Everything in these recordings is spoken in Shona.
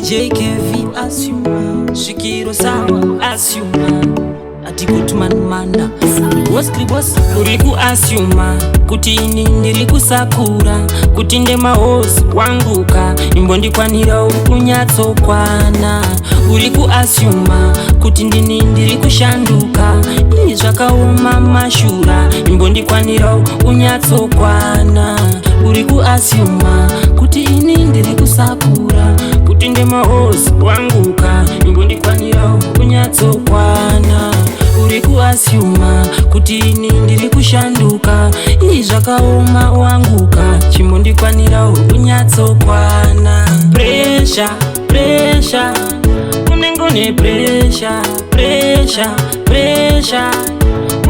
DJ KV assume, Shikiro Sawa assume, Atikutuman manda Boss boss. Uri kuassume kuti ini ndiri kusakura, kuti ndemahosi wanguka, imbondikwanirawo kunyatsokwana. Uri kuassume kuti ndini ndiri kushanduka. Ii, zvakaoma mashura, imbondikwanirawo kunyatsokwana. Uri kuassume kuti ini ndiri kusakura, kuti ndemahosi wanguka, imbondikwanirawo kunyatsokwana. Uri kuassume kuti ini ndiri kushanduka. Ii, zvakaoma wanguka, chimbondikwanirawo kunyatsokwana. Pressure, pressure, unenge une pressure, pressure, pressure,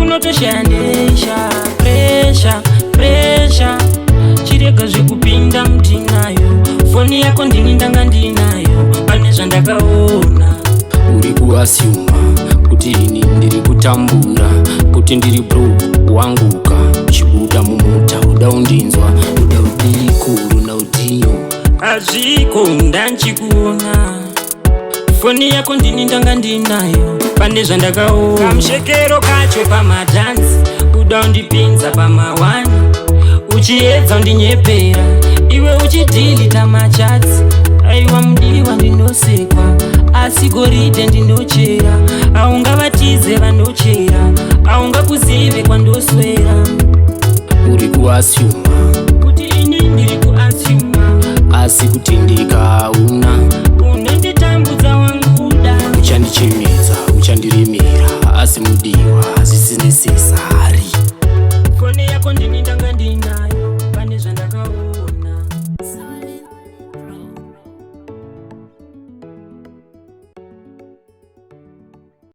unotoshandisha pressure, pressure. Chirega zvekupinda mutinayo, foni yako ndini ndanga ndinayo, pane zvandakaona. Uri kuassume kuti ini ndiri kutambura, kuti ndiri broke wanguka. Uchibuda mumota uda undinzwa, uda udiko Ronaldinho. Hazviko, ndanchikuona foni yako, ndini ndanga ndinayo, pane zvandakaona. Kamushekero kacho pamadhanzi, uda undipinza pamawani, uchiedza undinyepera, iwe uchidelete machats. Aiwa mudiwa, ndinosekwa, asi goridhe ndinochera. Haungavatize vanochera, haungakuzive kwandoswera. Uri kuassume kuti ini ndiri kuassume asi kutendeka.